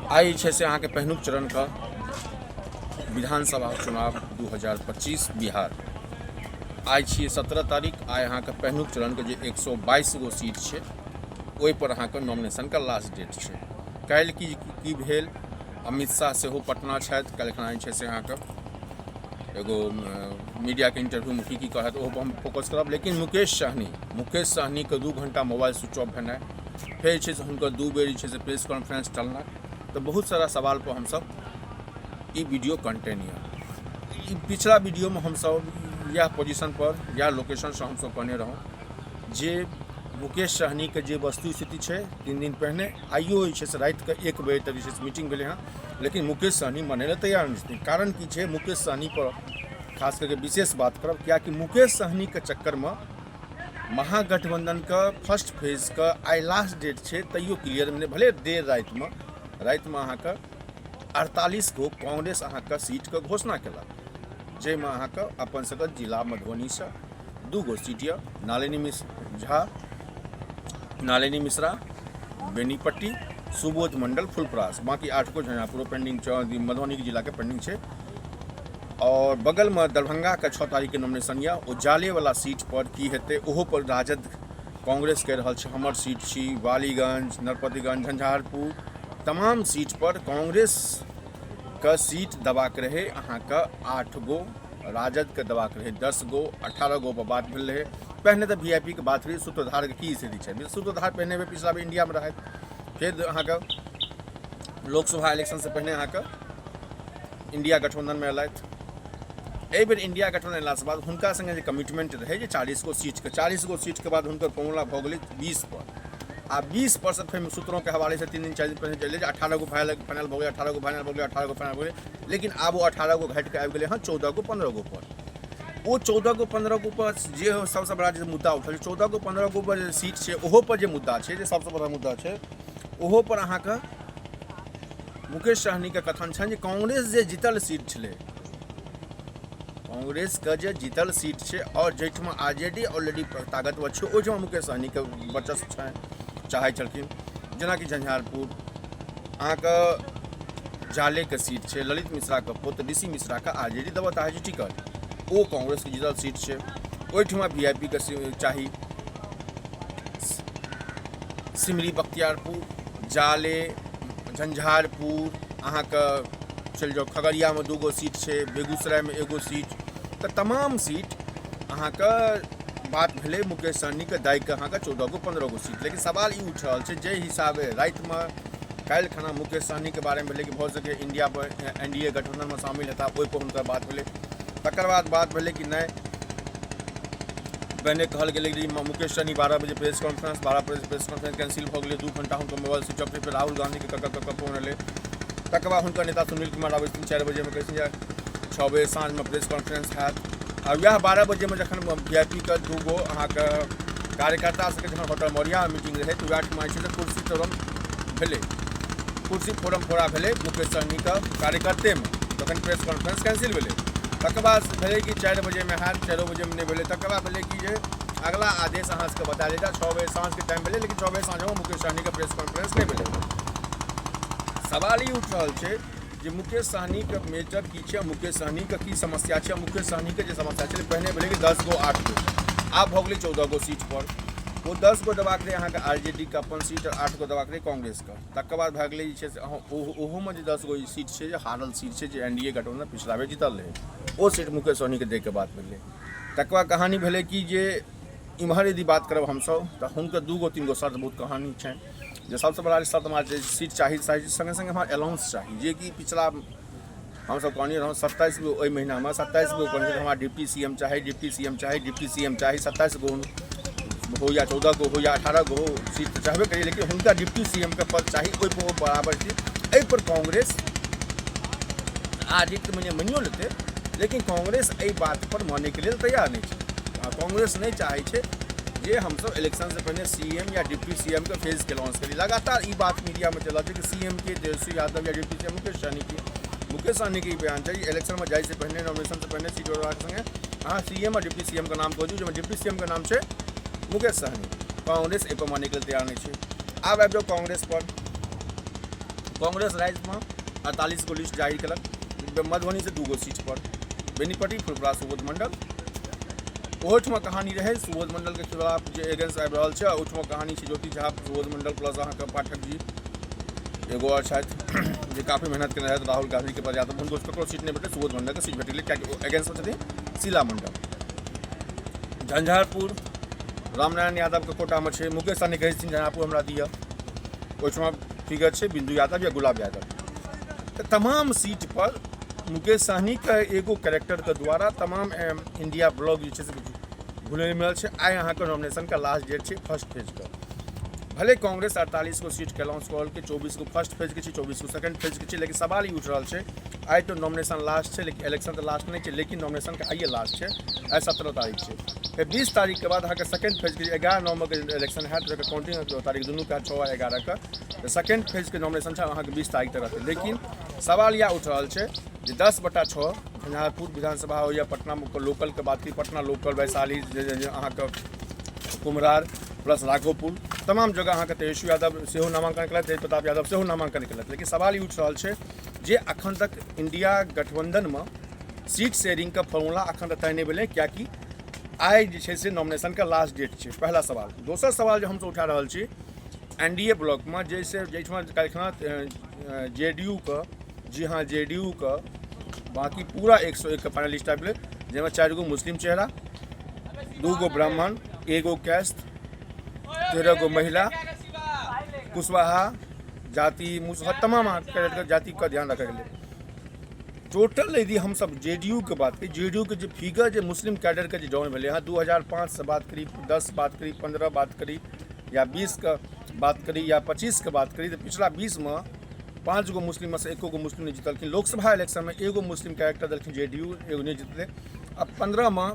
आइ जे छै से अहाँके पहिलुक चरणके विधानसभा चुनाव 2025 बिहार। आइ छियै 17 तारीख। आइ अहाँके पहिलुक चरणके जे 122 गो सीट छै, ओहिपर अहाँके नॉमिनेशनके लास्ट डेट छै। काल्हि की की भेल? अमित शाह सेहो पटना छथि। काल्हिखना जे छै से अहाँके एगो मीडियाके इंटरव्यूमे की की कहत, ओहो पर हम फोकस करब। लेकिन मुकेश सहनीके 2 घंटा मोबाइल स्विच ऑफ भेनाइ, फेर जे छै से हुनकर 2 बेर जे छै से प्रेस कॉन्फ्रेंस टलनाइ, तऽ बहुत सारा सवाल पर हमसब ई वीडियो कंटेन यऽ। ई पिछला वीडियोमे हमसब इएह पोजिशन पर, इएह लोकेशनसँ हमसब कहने रहौं जे मुकेश सहनीके जे वस्तु स्थिति छै, 3 दिन पहिने आइयो जे छै से रातिके 1 बजे तक जे छै से मीटिंग भेलै हँ, लेकिन मुकेश सहनी मनै लए तैयार नहि छथिन। कारण की छै? मुकेश सहनी पर खास करके विशेष बात करब, कियाकि मुकेश सहनीके चक्करमे महागठबंधनके फर्स्ट फेजके आइ लास्ट डेट छै, तैयो क्लियर नहि भले। देर रातिमे अहाँके 48 गो कांग्रेस अहाँके सीटके घोषणा केलक, जाहिमे अहाँके अपन सबके जिला मधुबनीसँ 2 गो सीट यऽ, नालिनी मिश्र झा, नालिनी मिश्रा बेनीपट्टी, सुबोध मंडल फुलपरास, बाकी 8 गो झंझारपुरो पेंडिंग छै, मधुबनी जिलाके पेंडिंग छै। और बगलमे दरभंगाके 6 तारीखके नॉमिनेशन यऽ। ओ जालेवला सीट पर की हेतै, ओहो पर राजद कांग्रेस कहि रहल छै हमर सीट छी। वालीगंज, नरपतगंज, झंझारपुर, तमाम सीट पर कांग्रेसके सीट दबाक रहै अहाँके 8 गो, राजदके दबाक रहै 10 गो, 18 गो पर बात भेल रहै। पहिने तऽ वी I P के बात भेलै, सूत्रधारके की स्थिति छै? सूत्रधार पहिने बेर पिछला बेर इंडियामे रहथि, फेर अहाँके लोकसभा इलेक्शनसँ पहिने अहाँके इंडिया गठबंधनमे एलथि। एहि बेर इंडिया गठबंधन एलासँ बाद हुनका सङ्गे जे कमिटमेंट रहै जे 40 गो सीटके, 40 गो सीटके बाद हुनकर फॉर्मूला भऽ गेलै 20 पर। आ 20 पर से फेर सूत्रों के हवाले से 3 दिन 4 दिन पहिने चलि जे 18 गो फाइनल फाइनल भऽ गेलै, 18 गो फाइनल भऽ गेलै, 18 गो फाइनल भऽ गेलै। लेकिन आब ओ 18 गो घटि कऽ आबि गेलै हँ 14 गो 15 गो पर। ओ 14 गो 15 गो पर जे सबसँ बड़ा जे मुद्दा उठल, 14 गो 15 गो पर जे सीट छै, ओहो पर जे मुद्दा छै, जे सबसँ बड़ा मुद्दा छै, ओहो पर अहाँके मुकेश सहनीके कथन छनि जे कांग्रेस जे जीतल सीट छलै, कांग्रेसके जे जीतल सीट छै आओर जाहिठमा आर जे डी ऑलरेडी ताकतवर छै, ओहिठमा मुकेश सहनीके वर्चस्व छनि, चाहै छलखिन। जेनाकि झंझारपुर अहाँके जालेके सीट छै, ललित मिश्राके पुत्र ऋषि मिश्राके आर जे डी देबऽ चाहै छै टिकट, ओ कांग्रेसके जीतल सीट छै, ओहिठमा वी I P के चाही। सिमरी बख्तियारपुर, जाले, झंझारपुर, अहाँके चलि जाउ खगड़ियामे 2 गो सीट छै, बेगूसरायमे एगो सीट, तऽ तमाम सीट अहाँके बात भेलै मुकेश सहनीके दाइके अहाँके 14 गो 15 गो सीट। लेकिन सवाल ई उठि रहल छै, जाहि हिसाबे रातिमे काल्हि खना मुकेश सहनीके बारेमे भेलै कि भऽ सकै इंडिया पर एन डी ए गठबंधनमे शामिल हेता, ओहिपर हुनकर बात भेलै। तकर बाद बात भेलै कि नहि, पहिने कहल गेलै कि मुकेश सहनी 12 बजे प्रेस कॉन्फ्रेंस, 12 बजे प्रेस कॉन्फ्रेंस कैंसिल भऽ गेलै, 2 घंटा हुनकर मोबाइल स्विच ऑफ रहै। फेर राहुल गांधीके कऽ कऽ कऽ फोन एलै। तकर बाद हुनकर नेता सुनील कुमार आबै छथिन 4 बजेमे, कहै छथिन जे 6 बजे साँझमे प्रेस कॉन्फ्रेंस हैत। आ वएह 12 बजेमे जखन वी I P के 2 गो अहाँके कार्यकर्ता सबके जखन होटल मौर्यामे मीटिंग रहै, तऽ वएह ठमा जे छै से कुर्सी तोड़म भेलै, कुर्सी फोड़म फोड़ा भेलै मुकेश सहनीके कार्यकर्तेमे, तखन प्रेस कॉन्फ्रेंस कैंसिल भेलै। तकर बाद भेलै कि 4 बजेमे हैत, 4 बजेमे नहि भेलै। तकर बाद भेलै कि जे अगला आदेश अहाँ सबके बता देता, 6 बजे साँझके टाइम भेलै, लेकिन 6 बजे साँझमे मुकेश सहनीके प्रेस कॉन्फ्रेंस नहि भेलै। सवाल ई उठि रहल छै जे मुकेश सहनीके मेजर की छै, मुकेश सहनीके की समस्या छै? मुकेश सहनीके जे समस्या छलै, पहिने भेलै कि 10 गो 8 गो, आब भऽ गेलै 14 गो सीट पर। ओ 10 गो देबाक रहै अहाँके आर जे डी के अपन सीट, 8 गो देबाक रहै कांग्रेसके। तकर बाद भए गेलै जे छै से ओहोमे जे 10 गो सीट छै, जे हारल सीट छै, जे एन डी ए गठबंधन पिछला बेर जीतल रहै, ओ सीट मुकेश सहनीके दैके बात भेलै। तकर बाद कहानी भेलै कि जे इम्हर यदि बात करब हमसभ, तऽ हुनकर 2 गो 3 गो शर्त, बहुत कहानी छनि जे सबसँ बड़ा शर्त हमरा जे सीट चाही, सङ्गे सङ्गे हमरा अलाउंस चाही, जेकि पिछला हमसभ कहने रहौँ 27 गो ओहि महीनामे, 27 गो कहने हमरा डिप्टी सी एम चाही, डिप्टी सी एम चाही, डिप्टी सी एम चाही। 27 गो हो या 14 गो हो या 18 गो हो, सीट तऽ चाहबे करी, लेकिन हुनका डिप्टी सी एम के पद चाही, ओहिपर ओ बराबर छी। एहिपर कांग्रेस आदित्य मने मानियो लेतै, लेकिन कांग्रेस एहि बातपर मानैके लेल तैयार नहि छै। आ कांग्रेस नहि चाहै छै जे हमसभ इलेक्शनसँ पहिने सी एम या डिप्टी सी एम के फेजके लॉन्च करी। लगातार ई बात मीडियामे चलल छै कि सी एम के तेजस्वी यादव या deputy C M Mukesh Sahani के। मुकेश सहनी के ई बयान छै, इलेक्शनमे जाइसँ पहिने, नॉमिनेशनसँ पहिने सीट बढ़बाक सङ्गे अहाँ सी एम आ डिप्टी सी एम के नाम कह दियौ, जाहिमे डिप्टी सी एम के नाम छै मुकेश सहनी। कांग्रेस एहिपर मानैके लेल तैयार नहि छै। आब आबि जाउ कांग्रेस पर। कांग्रेस राज्यमे 48 गो लिस्ट जारी केलक। मधुबनीसँ 2 गो सीट पर बेनीपट्टी, फुलपरास, सुबोध मंडल। ओहिठमा कहानी रहै सुबोध मंडलके खिलाफ जे एगेंस्ट आबि रहल छै। ओहिठमा कहानी छै ज्योति झा, सुबोध मंडल प्लस अहाँके पाठक जी, एगो आओर छथि जे काफी मेहनत केने रहथि राहुल गांधीके पदयात्रा, हुनको ककरो सीट नहि भेटलै। सुबोध मंडलके सीट भेट गेलै, कियाकि ओ एगेंस्टमे छथिन शीला मंडल। झंझारपुर रामनारायण यादवके कोटामे छै। मुकेश सहनी कहै छथिन झंझारपुर हमरा दिअ। ओहिठमा फिगर छै बिंदु यादव या गुलाब यादव। तऽ तमाम सीट पर मुकेश सहनीके एगो कैरेक्टरके द्वारा तमाम इंडिया ब्लॉक जे छै से घुलै मिलल छै। आइ अहाँके नॉमिनेशनके लास्ट डेट छै फर्स्ट फेजके। भले कांग्रेस 48 गो सीटके अनाउंस कऽ रहलकै, 24 गो फर्स्ट फेजके छै, 24 गो सेकंड फेजके छै, लेकिन सवाल ई उठि रहल छै, आइ तऽ नॉमिनेशन लास्ट छै, लेकिन इलेक्शन तऽ लास्ट नहि छै। लेकिन नॉमिनेशनके आइए लास्ट छै। आइ 17 तारीख छै। फेर 20 तारीखके बाद अहाँके सेकंड फेजके 11 नवम्बरके इलेक्शन हैत, जकर काउंटिंग तारीख दुनूके हैत, 6 आ 11के। तऽ सेकंड फेजके नॉमिनेशन छै अहाँके 20 तारीख तक रहतै। लेकिन सवाल इएह उठि रहल छै जे 10/6 झंझारपुर विधानसभा हो या पटना लोकलके बात की, पटना लोकल, वैशाली, अहाँके कुम्हरार प्लस राघोपुर, तमाम जगह अहाँके तेजस्वी यादव सेहो नामांकन केलथि, तेज प्रताप यादव सेहो नामांकन केलथि। लेकिन सवाल ई उठि रहल छै जे अखन तक इंडिया गठबंधनमे सीट शेयरिंगके फॉर्मूला अखन तक तय नहि भेलै, कियाकि आइ जे छै से नॉमिनेशनके लास्ट डेट छै। पहिला सवाल। दोसर सवाल जे हमसब उठा रहल छी, एन डी ए ब्लॉकमे जैसे जाहिठमा काल्हिखना जे डी यू के, जी हाँ, जे डी यू के बाकी पूरा 101 के फाइनल लिस्ट आबि गेलै, जाहिमे 4 गो मुस्लिम चेहरा, 2 गो ब्राह्मण, एगो कैस्ट, 13 गो महिला, कुशवाहा जाति, मुसहर, तमाम अहाँके जातिके ध्यान रखल गेलै। टोटल यदि हमसब जे डी यू के बात करी, जे डी यू के जे फिगर जे मुस्लिम कैडरके जे डाउन भेलै हँ, 2005सँ बात करी, 10 बात करी, 15 बात करी या 20के बात करी या 25के बात करी, तऽ पिछला 20मे 5 गो मुस्लिममे से एको गो मुस्लिम नहि जीतलखिन। लोकसभा इलेक्शनमे एगो मुस्लिम कैरेक्टर देलखिन जे डी यू, एगो नहि जीतलै। आ 15मे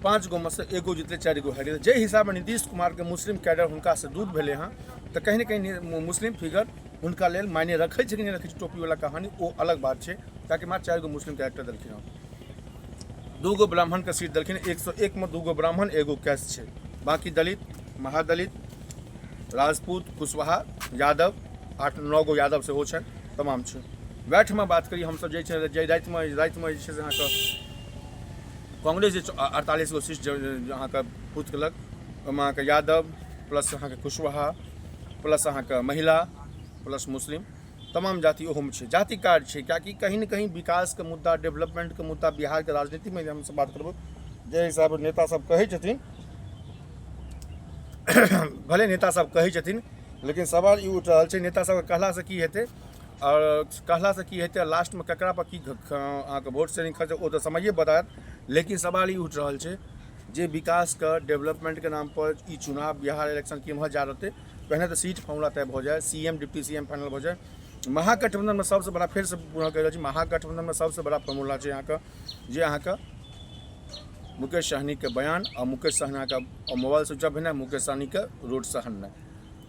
5 गोमे से एगो जीतलै, 4 गो हारि गेलै। जाहि हिसाबमे नीतीश कुमारके मुस्लिम कैडर हुनकासँ दूर भेलै हँ, तऽ कहीं ने कहीं मुस्लिम फिगर हुनका लेल मायने रखै छै कि नहि रखै छै, टोपीवला कहानी, ओ अलग बात छै। ताकि मात्र 4 गो मुस्लिम कैरेक्टर देलखिन हँ, 2 गो ब्राह्मणके सीट देलखिन। 101मे 2 गो ब्राह्मण, एगो कैश छै। बाँकी दलित, महादलित, राजपूत, कुशवाहा, यादव, 8-9 गो यादव सेहो छनि, तमाम छै। वएहठमा बात करी हमसब जे छै जे रातिमे जे छै से अहाँके कांग्रेस जे 48 गो सीट अहाँके पूर्त केलक, ओहिमे अहाँके यादव प्लस अहाँके कुशवाहा प्लस अहाँके महिला प्लस मुस्लिम, तमाम जाति ओहोमे छै। जाति कार्ड छै, किएकि कहीं ने कहीं विकासके मुद्दा, डेवलपमेंटके मुद्दा बिहारके राजनीतिमे जे हमसब बात करबै, जे हिसाबे नेता सब कहै छथिन, भले नेता सब कहै छथिन, लेकिन सवाल ई उठि रहल छै, नेता सबके कहलासँ की हेतै आओर कहलासँ की हेतै, लास्टमे ककरा पर की अहाँके वोट शेयरिंग खर्च, ओ तऽ समये बतायत। लेकिन सवाल ई उठि रहल छै जे विकासके, डेवलपमेंटके नाम पर ई चुनाव, बिहार इलेक्शन केम्हर जा रहतै? पहिने तऽ सीट फॉर्मूला तय भऽ जाय, C M, deputy C M final भऽ जाय। महागठबंधनमे सबसँ बड़ा, फेरसँ पुनः कहि रहल छी, महागठबंधनमे सबसँ बड़ा फॉर्मूला छै अहाँके जे अहाँके मुकेश सहनीके बयान आ मुकेश सहनीके मोबाइल स्विच ऑफ भेनाइ, मुकेश सहनीके रोडसँ हटनाइ।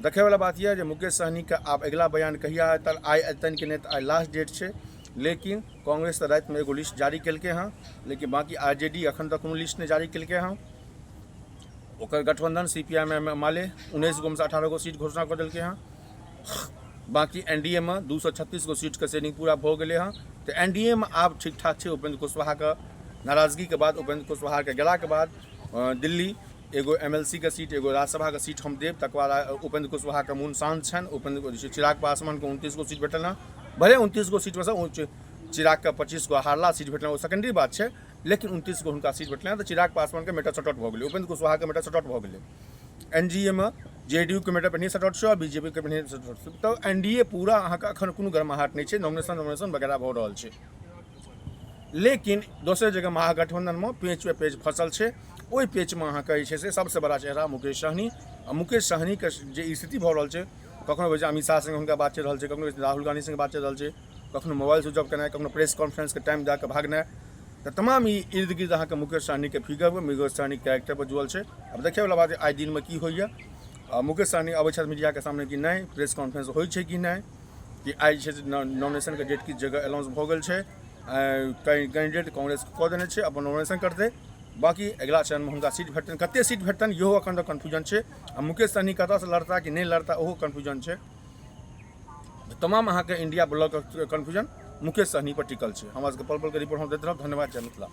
देखैवला बात यऽ जे मुकेश सहनीके आब अगिला बयान कहिया एतनि, आइ एतनि कि नहि? तऽ आइ लास्ट डेट छै। लेकिन कांग्रेस तऽ रातिमे एगो लिस्ट जारी केलकै हँ, लेकिन बाँकी आर जे डी एखन तक कोनो लिस्ट नहि जारी केलकै हँ। ओकर गठबंधन सी पी I मे माले 19 गोमे 18 गो सीट घोषणा कऽ देलकै हँ। बाँकी एन डी ए मे 236 गो सीटके शेयरिंग पूरा भऽ गेलै हँ। तऽ एन डी ए मे आब ठीक ठाक छै। उपेन्द्र कुशवाहाके नाराजगीके बाद, उपेन्द्र कुशवाहाके गेलाके बाद दिल्ली एगो एम एल सी के सीट, एगो राज्यसभाके सीट हम देब, तकर बाद उपेन्द्र कुशवाहाके मोन शान्त छनि। उपेन्द्र चिराग पासवानके 29 गो सीट भेटल हँ। भले 29 गो सीटमे सँ चिरागके 25 गो हारला सीट भेटल, ओ सेकेंडरी बात छै, लेकिन 29 गो हुनका सीट भेटलनि तऽ चिराग पासवानके मैटर सॉर्ट आउट भऽ गेलै, उपेन्द्र कुशवाहाके मैटर सॉर्ट आउट भऽ गेलै। एन डी ए मे जे डी यू के मैटर पहिने सॉर्ट आउट छै आओर बी जे पी के पहिने सॉर्ट आउट छै। तऽ एन डी ए पूरा अहाँके एखन कोनो गर्माहट नहि छै। नॉमिनेशन नॉमिनेशन वगैरह भऽ रहल छै, लेकिन दोसर जगह महागठबंधनमे पेच पे पेच फसल छै। ओहि पेचमे अहाँके जे छै से सबसँ बड़ा चेहरा मुकेश सहनी आ मुकेश सहनीके जे स्थिति भऽ रहल छै, कखनो होइ छै अमित शाह सङ्गे हुनका बात चलि रहल छै, कखनो राहुल गाँधी सङ्गे बात चलि रहल छै, कखनो मोबाइल स्विच ऑफ केनाइ, कखनो प्रेस कॉन्फ्रेंसके टाइम दए कऽ भागनाइ, तऽ तमाम ई इर्द गिर्द अहाँके मुकेश सहनीके फिगर, मुकेश सहनीके कैरेक्टर पर जुड़ल छै। आब देखैवला बात आइ दिनमे की होइए, आ मुकेश सहनी अबै छथि मीडियाके सामने कि नहि, प्रेस कॉन्फ्रेंस होइ छै कि नहि, कि आइ जे छै से नॉमिनेशनके डेट किछु जगह अनाउंस भऽ गेल छै, कैंडिडेट कांग्रेस कऽ देने छै, अपन नॉमिनेशन करतै। बाँकी अगिला चरणमे हुनका सीट भेटतनि, कतेक सीट भेटतनि, इहो एखन तक कन्फ्यूजन छै। आ मुकेश सहनी कतऽसँ लड़ता कि नहि लड़ता, ओहो कन्फ्यूजन छै। तमाम अहाँके India block confusion Mukesh Sahani पर टिकल छै। हमरा सबके पल पलके रिपोर्ट हम दैत रहब। धन्यवाद। जय मिथिला।